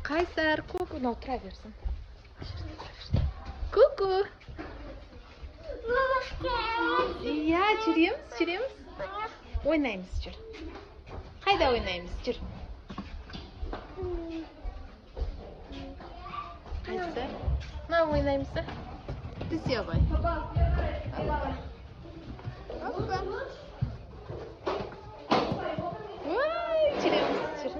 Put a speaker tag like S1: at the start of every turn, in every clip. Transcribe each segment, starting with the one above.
S1: Қайсар, ку-ку, мынау тұра берсін. Ку-ку. Иә, жүреміз, жүреміз. Ойнаймыз, жүр. Қайда ойнаймыз, жүр. Қайсар? Мына ойнаймыз да. Түсе ғой. Опа. Ой, жүреміз, жүр.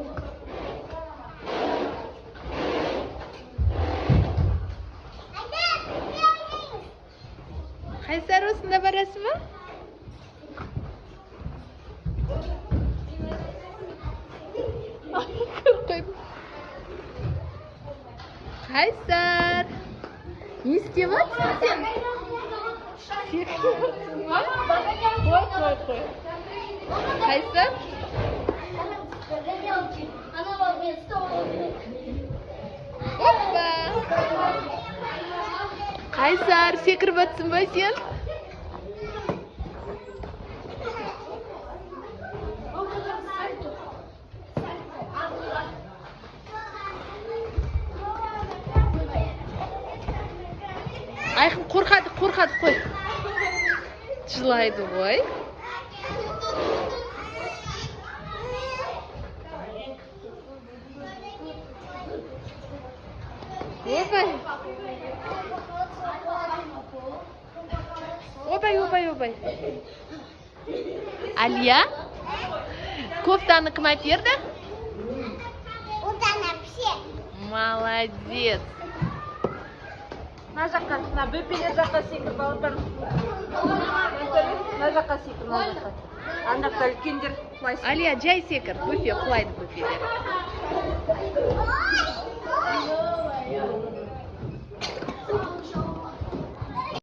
S1: Қайсар, осында барасың ба? Ай, көріп қойдым. Қайсар, не істеп жатсың сен? Секіріп жатсың ба? Қой, қой, қой. Қайсар?
S2: Она вместо.
S1: Опа! Қайсар, секіріп жатсың ба сен?
S2: Он хотел сальто. Сальто.
S1: Айқын қорқады, қорқады, қой. Жылайды ғой. Ойбай. Ойбай, ойбай, ойбай. Алия, кофтаны кім әперді?
S2: Ұлдана вообще.
S1: Молодец.
S3: Мына жаққа, мына бөпелер жаққа секір, балапан. Мына жаққа секір, мына жаққа. Ана жақта үлкендер құлайсың.
S1: Алия, жай секір, бөпе құлайды, бөпелер.